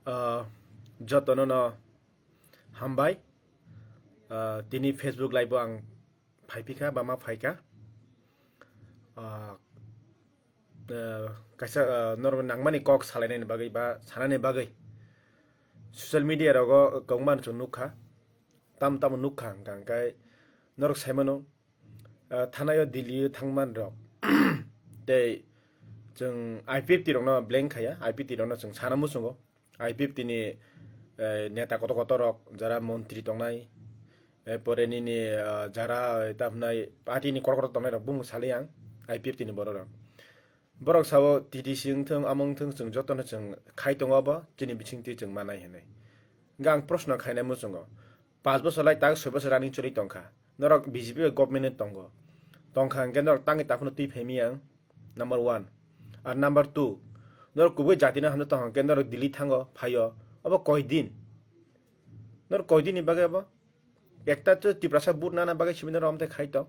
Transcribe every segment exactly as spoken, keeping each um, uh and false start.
Ah, jotono no hambai. Ah, tini Facebook live o ang phaiphikha, ba ma phaikha. Ah, ah, kaisa, ah, norok nangmani kok salainani bagwi ba sanani bagwi social media rogo kwbangma chwng nukha, tam tamo nukha hwnkha hwnkhe norok saimano, ah, thanaio Delhi o thangman rok tei chwng I P F T rokno blame khaya, I P F T rokno chwng sana muchungo. I P F T ni, eh, neta kotor kotor rok, jara montri tongnai, eh, pore nini, ah, jara, eh, ta hwnai party ni kotor kotor tongnai rok bumung sali ang, I P F T ni borok rok. Borok sao T T C wngthung, amo wngthung, chwng jotono chwng khai tongo abo, chini bisingtwi chwng manai hinwi. Hwnkhe ang proshno khainai muchungo, panch bosor lai tak soi bosor running choli tongkha, norok B J P bai government ni tongo, tongkha hwnkhe norok tangwi taphano twi phaimiyang. Number one. Ar number two, norok kubui jatino hamjak tong hwnkhe norok Delhi thango, phaio. Obo koi din? Norok koi din ni bagwi obo? Ekta to Tiprasa vote nana bagwi simi norok amtwi khai tong.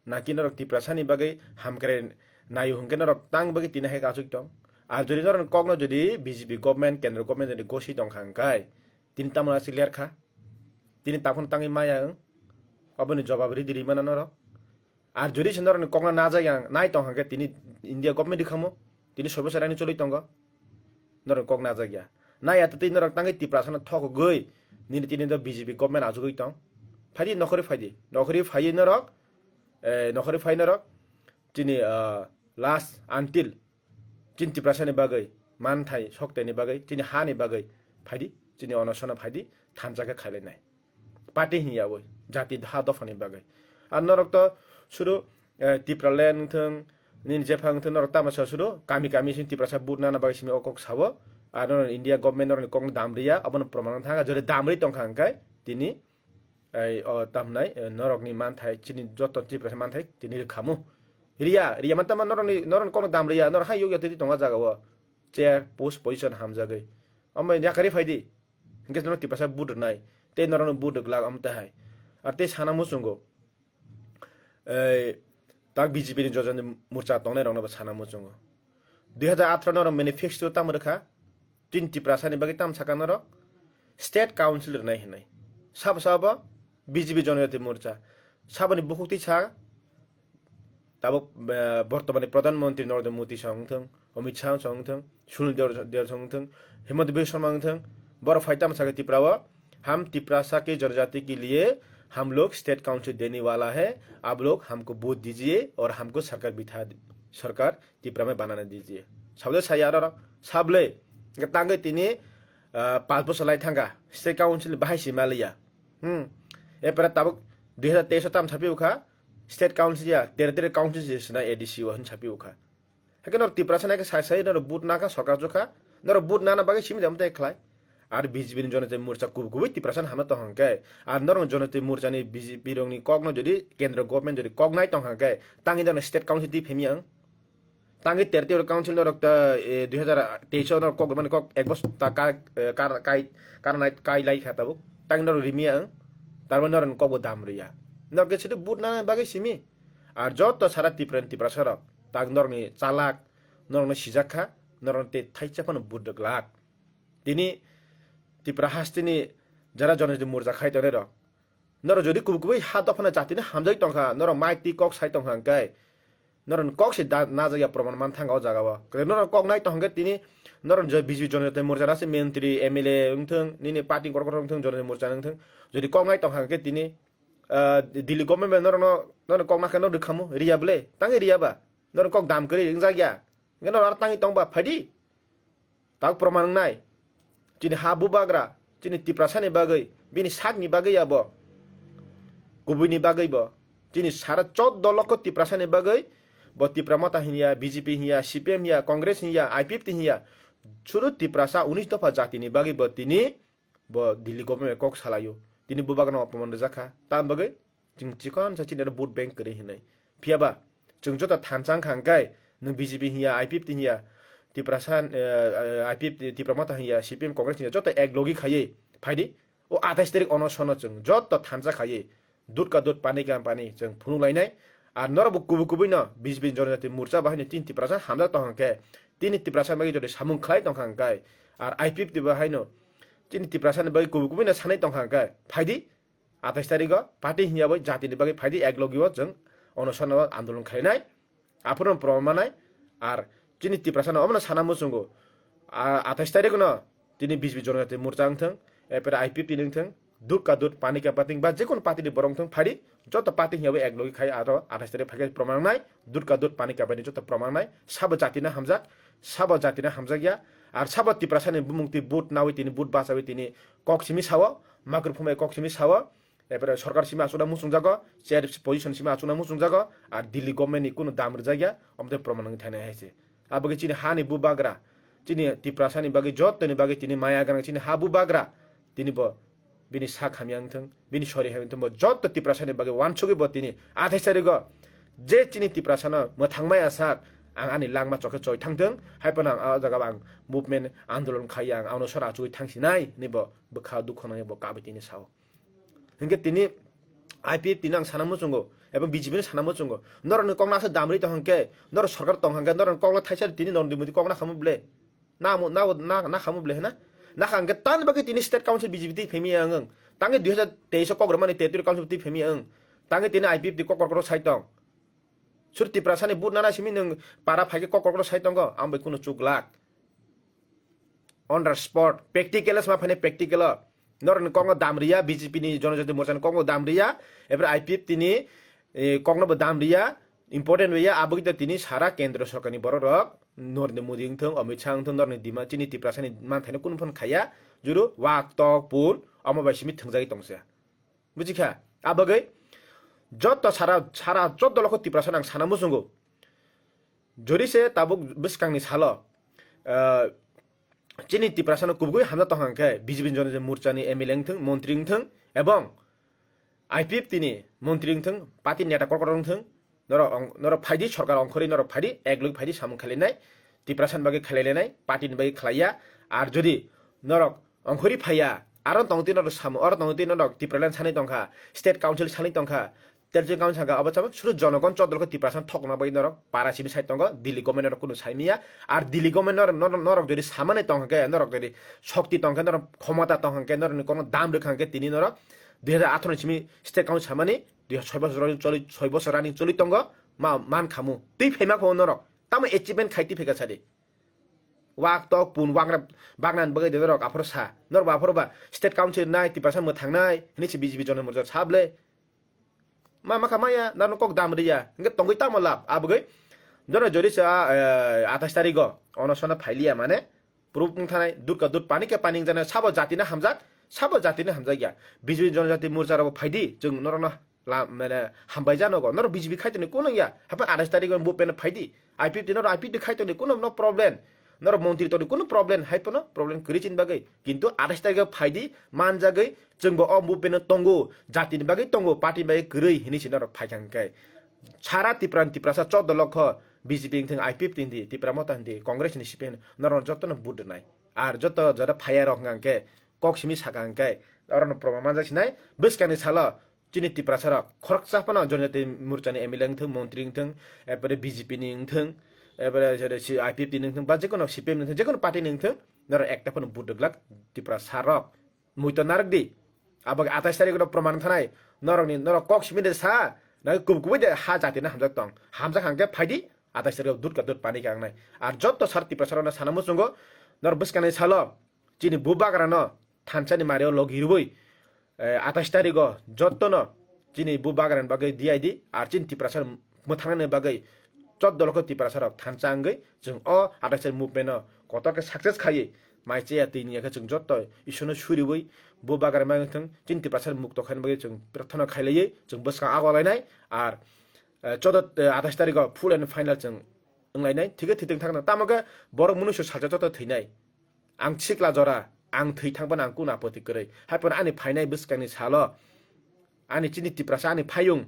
Naki norok Tiprasa ni bagwi hamkrai naio hwnkhe norok tang bagwi tini hai achuk tong. Ar jodi norok kokno jodi B J P government, kendro government jodi gosi tong kha hwnkhe, tini tamo aswk ler kha? Tini taphano tangwi maya wng? Oboni jobab ridi rimana norok. Ar jodi se norokni kokno najak yang nai tong hwnkhe tini India government rikhamu, tini sorbosai rani choli tongo, norokni kok najak ya. Nai ya tei norok tangwi Tiprasano thokgwi nini tini do B J P government achugwi tong. Phaidi nokhori phaidi, nokhori phaiwi norok, eh, nokhori phai norok chini, ah, last until chini Tiprasani bagwi, manthai soktaini bagwi, chini hani bagwi phaidi, chini onosona phaidi, thansa khe khailainai. Party hinya oi, jati ha dophani bagwi. Ar norok to suru, eh, Tipraland wngthung, nini jepha wngthung, norok tamo sa suru, kami kami sini Tiprasa vote nana bagwi simi o kok sao. Ar norok India government norokni kokno dam riya, abono proman wng thangkha, jodi dam ri tongkha hwnkhe tini, ei, o tamnai, eh, norokni manthai, chini joto Tiprasa manthai, tini rikhamu. Riya, riya man tama norokni, norokni kokno dam riya, norok hai yokya twi tongo jaga o. Chair, post, position hamjagwi. Omo yakarwi phaidi. Hwnkhe norok Tiprasa vote rwnai. Tei norokno vote rwglak omo twi hai. Ar tei sana muchungo. Ei, tak B J P ni joto ni morcha tongnai rokno bo sana muchungo. Dui hajar atharo norok manifesto tamo rwkha? Chini Tiprasa ni bagwi tamo sakha norok? State Council rwnai hinwi. Sabo sabo B J P Jonojati Morcha. Saboni bukhuk twi sa, tabuk, eh, bortomani Pradhan Mantri Narendra Modi song wngthung, Amit Shah song wngthung, Sunil Deo-, Deo song wngthung, Himanta Biswa Sarma wngthung, borok phai tamo sakha Tripura o, "Hum Tiprasa ke janajati ke liye hum log state council dene wala hai, aap log humko vote dijiye aur humko sarkar bitha, sarkar Tripura mein banana dijiye." Sable saya aro, sable. Hwnkhe tangwi tini, ah, panch bosor lai thangkha, state council bahai si maliya. Hmm. Epara tabuk dui hajar teis o tam sapi ukha, state council ya, territorial council se sina A D C o hin sapi ukha. Hake norok Tiprasa nai khe sai sai norok vote nakha, sorkar jokha, norok vote nana bagwi simi jam tei khlai. Ar B J P ni Jonojati Morcha kubui kubui Tiprasa hamna tong hwnkhe, ar norok Jonojati Morcha ni B J P rok ni kok no jodi kendro government jodi kok nai tong hwnkhe, tangwi norok state council twi phemya wng. Tangwi territorial council norok ta, eh, dui hajar teis o norok kok mani kok ek bosor ta ka, eh, kar, kai, karnai kai lai kha tabuk. Tangwi norok rimya wng. Tarmani norok kok bo dam riya. Norok khe sidi vote nana bagwi simi. Ar joto sara Tripura ni Tiprasa rok, tak norok ni chalak, norok no sijak kha, norok no tei thaisa phano vote rwglak. Tini Tripura hasteni jara Jonojati Morcha khai tongnai rok, norok jodi kubui kubui ha dophano jatino hamjagwi tongkha, norok mic twi kok sai tongkha hwnkhe, norok ni kok se da-, najak ya proman man thangkha o jaga o. Norok kok nai tongkha hwnkhe tini norok je B J P Jonojati Morcha rasi mentri, M L A wngthung, nini party kotor kotor wngthung, Jonojati Morcha wngthung, jodi kok nai tongkha hwnkhe tini, ah, Delhi government bai norokno, norokno kok nakha norok rwkhamu, riya bwle? Tangwi riya ba? Norok kok dam kwrwi wngjak ya? Hwnkhe norok aro tangwi tong ba? Phaidi. Tak proman wngnai. Chini ha bubagra, chini Tiprasani bagwi, bini sakni bagwi abo. Kubuini bagwi bo. Chini sara choddo lokho Tiprasani bagwi, bo Tipra Motha hinya, B J P hinya, C P M hinya, Congress hinya, I P F T hinya. Suru Tiprasa unis dopha jatini bagwi bo tini bo Delhi government kok salaio. Tini bubagrano opman rijak kha. Tam bagwi chwng chikon sa chini aro vote bank kwrwi hinwi. Phiya ba, chwng joto thansa wngkha hwnkhe, nwng B J P hinya, I P F T hinya, Tiprasa, eh, eh, I P F T, Tipra Motha hinya, C P M, Congress hinya, joto ek logi khaiwi phaidi. O athais tarik onosono chwng joto thansa khaiwi dut ka dut, pani ka pani chwng phunuk lainai. Ar norok bo kubui kubui no B J P Jonojati Morcha bahai no tini Tiprasa hamjak tong hwnkhe, tini Tiprasa bagwi jodi samung khlai tong kha hwnkhe, Ar I P F T bo haino chini Tiprasani bagwi kubui kubui no sanai tongkha hwnkhe, phaidi atais tarigo party hinya bai jatini bagwi phaidi ek logi o chwng onosano andolon khainai. Aphuru proman manai. Ar chini Tiprasano omono sana muchungo. A-, atais tarigo no tini B J P Jonojati Morcha wngthwng, epore I P F T ni wngthwng, Dut ka Dut, Pani ka Pating ba jekunu party ni borok wngthwng, phaidi joto party hinya bai ek logi khai aro atais tarik phaikhe proman nai, Dut ka Dut, Pani ka Pating joto proman nai, sabo jati no hamjak, sabo jati no hamjak ya, ar sabo Tiprasani bumung twi vote nawi tini vote bachawi tini kok simi sao, makrwphumai kok simi sao, epore sorkar simi achukna muchungjago, chair position simi achukna muchungjago, ar Delhi government ni kunu dam rwjakya, omo tei proman wngwi thainai hai se. Aboni chini hani bubagra, chini Tiprasani bagwi, jottoni bagwi tini maya gwnang chini ha bubagra, tini bo bini sak hamya wngthwng, bini sori hamya wngthwng, bo jotto Tiprasani bagwi wansugwi bo tini athai sarigo je chini Tiprasano mwthangmaya sak, ang ani langma chokhe choi thangthwng, hai phano ang o jaga ang movement andolon khai ang ano sora achugwi thangsinai, hinwi bo bwkha dukho nangya bo kabwi tini sao. Hinkhe tini I P F T no ang sana muchungo, eba B J P no sana muchungo. Norokni kokno aswk damri tong hwnkhe, norok sorkar tong hwnkhe, norokni kokno thaisa tini Narendra Modi kokno khamu ble. Na mo-, na, na, na khamu ble hena. Na kha hwnkhe tan bagwi tini state council B J P twi phemiya ang. Tangwi dui hajar teis o kok rwmani territorial council twi phemiya ang. Tangwi tini I P F T kok kokrok sai tong. Sur Tiprasani but nana simi nwng para phaikhe kok kokrok sai tongo, ang bai kunu chuklak. On the spot, practical ma phane practical o. Norokni kokno dam riya, B J P ni Jonojati Morcha ni kokno dam riya, epore I P F T ni, eh, kokno bo dam riya, important riya, aboni tini sara kendro sorkar ni borok rok, Narendra Modi wngthwng, Amit Shah wngthwng, norokni dima chini Tiprasani manthaino kunu phano khaiya, juru wak tok pun, omo bai simi thwngjagwi tongse. Buji kha? Abagwi joto sara, sara joto lokho Tiprasano ang sana muchungo. Jori se tabuk bwskangni salo, ah, chini Tiprasano kubugwi hamjak tongkha hwnkhe B J P Jonojati Morcha ni M L A wngthwng, montri wngthwng, ebong I P F T ni montri wngthwng, party neta kokrok wngthwng, norok ong-, norok phaidi sorkar ongkhorwi norok phaidi, ek logi phaidi samung khailainai, Tiprasani bagwi khailainai, party ni bagwi khlaiya, ar jodi norok ongkhorwi phaiya, aro tongtwi norok samung, oro tongtwi norok Tipraland sanwi tongkha, state council sanwi tongkha, Terjing kaun saka abo chama suru jonogon chodol khe Tiprasa thokna bai norok para simi sai tongo, Delhi government norok kunu sai miya. Ar Delhi government norok, norok, norok jodi samani tongkha khe, norok jodi shokti tongkha khe, norok khomota tongkha khe, norok ni kono dam rwkha khe tini norok dui hajar atharo ni simi state kaun samani dui hajar soi bosor running choli, soi bosor running choli tongo, ma, man khamu. Twi phaima kho norok. Tamo achievement khai twi phaika sadi. Wak tok pun wagra bagnan bagwi de norok aphoro sa. Norok ba aphoro ba state council nai Tiprasa mwthang nai hini si B J P Jonojati Morcha sable. Ma, ma kha maya, nang kok dam riya. Hingke tongwi tamo lab, abgwi. Jora jori sa, eh, athais tarigo, ono sona phailiya mane, proof wng thanai, dut ka dut pani ke pani wng jana, sabo jati na hamjak, sabo jati na hamjak ya. B J P Jonojati Morcha rabo phaidi, chwng norokno la, mane, hambai jano go, norok B J P khai toni kunung ya. Hapa athais tarigo bo pen phaidi, I P F T norok I P F T khai toni kunung no problem. Norok montri toni kunu problem, hai pono problem kwrwi chini bagwi. Kintu athais tarikh phaidi manjagwi chwngbo o movement no tongo, jatini bagwi tongo, party bagwi kwrwi hinwi se norok phaikha hwnkhe. Sara Tipra ni Tiprasa choddo lokho B J P wngthwng, I P F T hindi, Tipra Motha hindi, Congress ni C P M norok jotono vote rwnai. Ar joto jora phaiya rok hwnkha hwnkhe kok simi saka hwnkhe orono proman manjak sinai bwskangni salo. Chini Tiprasa rok khoroksa phano Jonojati Morcha ni M L A wngthwng, montri wngthwng, epore B J P ni wngthwng, epore jere si I P F T ni wngthwng, ba jekono C P M ni wngthwng, jekono party ni wngthwng, norok ekta phano vote rwglak Tiprasa rok. Muitu narwk di. Abo athais tarikh no proman thanai. Norok ni, norok kok simi de sa, na kub kubui de ha jati na hamjak tong. Hamjak hangke phaidi, athais tarikh dut ka dut pani ka wngnai. Ar jotto sar Tiprasa rok no sana muchungo, norok bwskangni salo, chini bubagra no thansa ni mario logi rwui, eh, athais tarikh o jotto no chini bubagra ni bagwi D I D ar chini Tiprasa mwthangnani bagwi choddo lokho Tiprasa rok thansa wngwi chwng o athais tarikh movement no kotor khe success khaiwi mai chaya twi ni yakhe chwng jotto Isor no suriui bubagra ma wngthwng chini Tiprasa mukto khaina bagwi chwng prarthana khailaiwi chwng bwskang ago lainai ar, eh, choddo, eh, athais tarikh o full and final chwng wnglainai, thikhe thwitwng thangna. Tamo khe borok munuisu salsa joto thwinai. Ang sikla jora, ang thwi thangphano ang kunu apoti kwrwi. Haiphano ani phainai bwskangni salo, ani chini Tiprasa, ani phayung,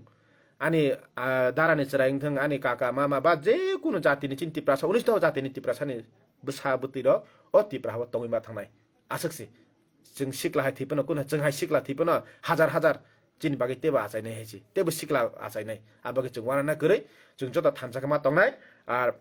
ani, ah, darani chwrai wngthwng, ani kaka, mama, ba je kunu jatini chini Tiprasa, unis to jatini Tiprasani bwsa bwtwi rok o Tipra habo tongwi ma thangnai. Aswk se. Chwng sikla hai thwi phano, kunu chwng hai sikla thwi phano hajar hajar chini bagwi teibo achainai hai se. Teibo sikla achainai. Abo khe chwng uanana kwrwi, chwng joto thansa khe ma tongnai. Ar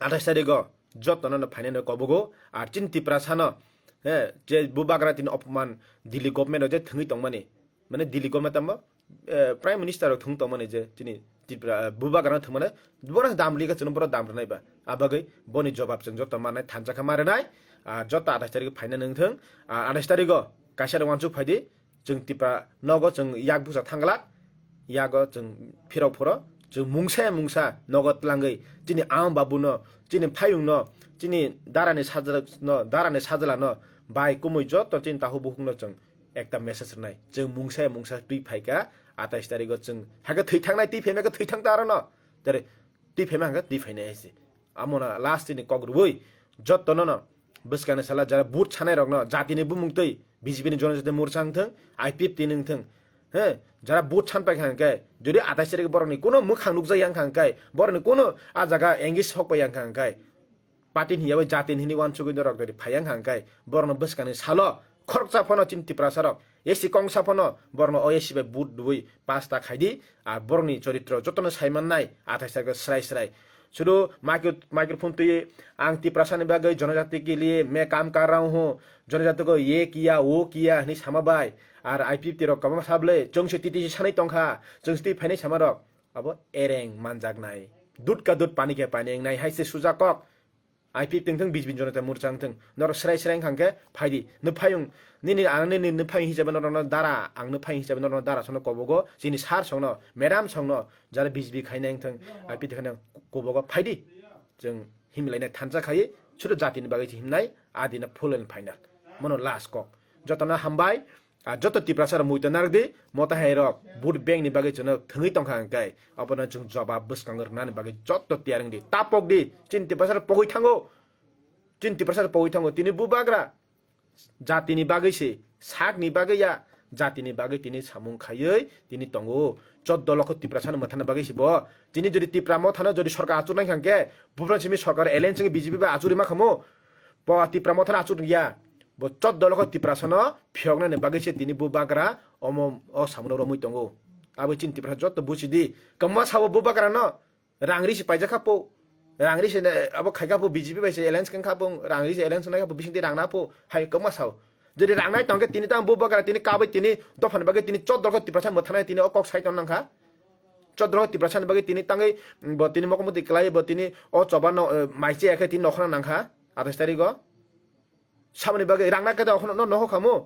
athais tarikh o Jotono no phainai no kobogo, ar chini Tiprasa no, he, je bubagra tini opman Delhi government o je thwngwi tongmani, mane Delhi government tamo, eh, Prime Minister rok thwng tongmani je chini Tripura, eh, bubagra no thwngmani, bono dam rwkha chwng bono dam rwnai ba. Abagwi boni jobab chwng joto manai thansa kha ma rwnai, ah, joto athais tarik phaina nwng thwng, ah, athais tarik o kaisa rok wansuk phaidi, chwng Tipra nogo chwng yak busa thangla, yago chwng phirok phoro, chwng mungsa ya mungsa nogo tlangwi chini ama babuno, chini phayungno, chini darani sajlano, darani sajlano bai kumui joto chini tahu bukhukno chwng ekta message rwnai. Chwng mungsa ya mungsa twi phaikha, atais tarigo chwng hakhe thwi thangnai, twi phaima khe thwi thang ta arono. Tere twi phaima hangkhe twi phainai hai se. Amona last ni kok rwui jotono no bwskangni sala jara vote sanai rokno jatini bumung twi B J P ni Jonojati Morcha wngthwng, I P F T ni wngthwng, he, jara vote san paikha hwnkhe, jodi atais tarik borokni kuno mwkhang nukjak ya wngkha hwnkhe, borokni kuno a jaga engage sok pai ya wngkha hwnkhe, party ni yawi jati ni hini wansugwi norok jodi phai ya wngkha hwnkhe, borokno bwskangni salo khoroksa phano chini Tiprasa rok, A C kongsa phano borokno O A C bai vote rwui pass ta khaidi, a borokni choritro jotono sai mannai, atais tarik srai srai. Sudu micro-, microphone twi ang Tiprasa ni bagwi jonojati ke liye main kaam kar raha hoon, jonojati ko ye kiya, wo kiya, hwnwi sama bai. Ar I P F T rok kwbangma sa bwle, chwng se T T C sanai tongkha, chwng se twi phainai sama rok. Abo ereng manjaknai. Dud ka dud pani ke pani wngnai hai se suja kok. I P F T wngthwng, B J P Jonojati Morcha wngthwng. Norok srai srai wngkha hwnkhe phaidi. Nw phayung, nini ang nini nw phayung hisabe norokno dara, ang nw phayung hisabe norokno dara songno kobogo, chini sir songno, madam songno, jara B J P khainai wngthwng, I P F T khainai kobogo phaidi. Chwng himlaina thansa khai, sudu jatini bagwi se himnai, adina full and final. Mono last kok. Jotono hambai, a joto Tiprasa rok muitu narwk di, mota hai rok vote bank ni bagwi chwngno thwngwi tongkha hwnkhe, abono chwng jobab bwskango rwnani bagwi joto tiyar wng di. Ta pok di, chini Tiprasa rok pogwi thango. Chini Tiprasa rok pogwi thango. Tini bubagra jatini bagwi se, sakni bagwi ya, jatini bagwi tini samung khaiwi tini tongo. Choddo lokho Tiprasa no mwthana bagwi se bo. Tini jodi Tipra mothano jodi sorkar achuk nai kha hwnkhe, buphang simi sorkar alliance wngwi B J P bai achuk rima khamu. Bo Tipra mothano achuk ya. Bo choddo lokho Tiprasa no phiyoknani bagwi se tini bubagra omo o samung romwi tongo. Abo chini Tiprasa joto buji di. Kwma sabo bubagra no. Rang ri se paijak kha po. Rang ri se ne, abo khai kha po, B J P bai se alliance khe kha po, rang ri se alliance nai kha po, bising twi rang na po, hai kwma sao. Jodi rang nai tong khe tini tamo bubagra tini kabai tini dophani bagwi tini choddo lokho Tiprasa mwthanai tini o kok sai tong nang kha. Choddo lokho Tiprasa ni bagwi tini tangwi bo tini mokomoti kwlai bo tini o choba no, eh, mai che ya khe tini nokhorna nang kha atais tarigo. Saboni bagwi rang na khe da okhono no nohor khamu.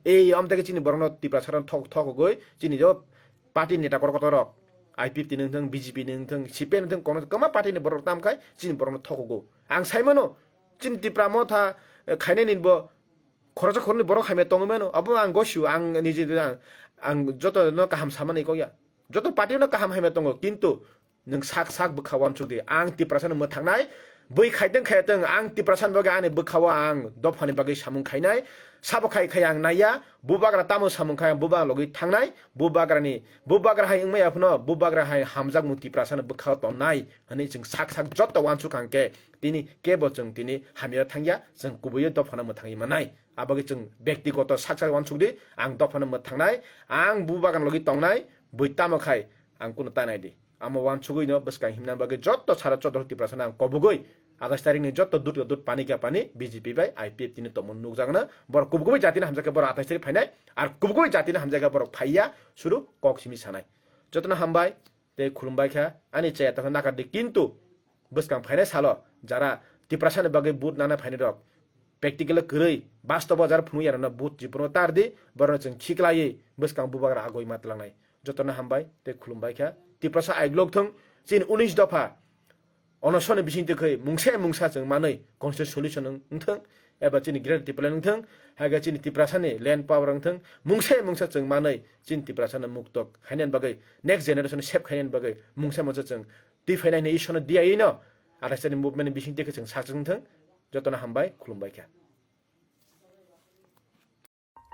Ei, amtake chini borokno Tiprasa rok thok-, thokogwi chini jo party neta kor kotor rok, I P F T ni wngthang, B J P ni wngthang, C P M ni wngthang, kono kwma party ni borok tam khai chini borokno thokogo. Ang sai mano, chini Tipra motha, eh, khainai ni bo khoroksa khoroknwi borok hamya tongwi mano. Abo ang gosio, ang niji ang, ang joto no kaham samani kok ya. Joto party no kaham hamya tongo, kintu nwng sak sak bwkha uansuk di. Ang Tiprasa no mwthangnai, bui khaiteng khaiteng, ang Tiprasa ni bagwi ani bwkha o ang dophani bagwi samung khainai. Sabo khai khai ang naiya, bubagra tamo samung khai ang bubagra logwi thangnai, bubagra ni, bubagra hai wngmaya phano, bubagra hai hamjakmung Tiprasa ni bwkha o tonnai, hwnwi chwng sak sak joto uansuk kha hwnkhe, tini kebo chwng tini hamya thangya, chwng kubui o dophano mwthangwi mannai. Abagwi chwng bektigoto sak sak uansuk di, ang dophano mwthangnai, ang bubagra logwi tongnai, bui tamo khai ang kuno tanai di. Amo uansugwi no bwskang himna bagwi joto sara choddo Tiprasa no ang kobogwi atais tarik ni joto dud ka dud pani ka pani B J P bai I P F T ni tongmung nukjakna borok kubugwi jatini hamjakhe borok atais tarik phainai ar kubugwi jatini hamjakhe borok phaiya suru kok simi sanai. Jotono hambai tei khulumbai kha ani chaya tongkha nakar di, kintu bwskang phainai salo jara Tiprasa ni bagwi vote nana phainai rok practical kwrwi bastobo jara phunukya rokno vote jiphuno tar di, borokno chwng khiklaiwi bwskang bubagra agoi ma twlangnai. Jotono hambai tei khulumbai kha. Tiprasa aiglok thung, chini unis dopha onosoni bisingtwi khwi mungsa mungsa chwng manwi constitution solution wng-, wngthung, eba chini Greater Tipraland wngthung, hai khe chini Tiprasani land power wngthung, mungsa mungsa chwng manwi chini Tiprasano muktok khainani bagwi, next generation save khainani bagwi mungsa mungsa chwng twi phainai hinwi Ishwarno diyaino athai sani movement ni bisingtwi khe chwng sak chwng thung. Jotono hambai, khulumbai kha.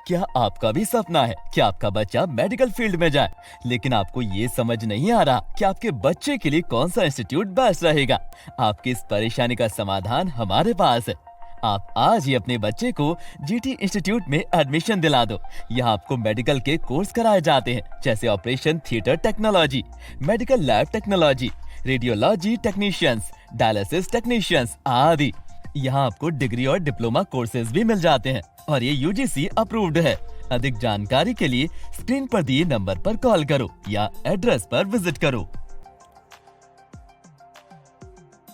क्या आपका भी सपना है कि आपका बच्चा medical field में जाए, लेकिन आपको ये समझ नहीं आ रहा कि आपके बच्चे के लिए कौन सा इंस्टीट्यूट बेस्ट रहेगा? आपकी इस परेशानी का समाधान हमारे पास है। आप आज ही अपने बच्चे को जीटी इंस्टीट्यूट में एडमिशन दिला दो। यहाँ आपको मेडिकल के कोर्स कराए जाते हैं, जैसे operation theatre technology, medical lab technology, radiology technicians, dialysis technicians आदि। यहाँ आपको डिग्री और डिप्लोमा कोर्सेज भी मिल जाते हैं और ये यूजीसी अप्रूव्ड है। अधिक जानकारी के लिए स्क्रीन पर दिए नंबर पर कॉल करो या एड्रेस पर विजिट करो।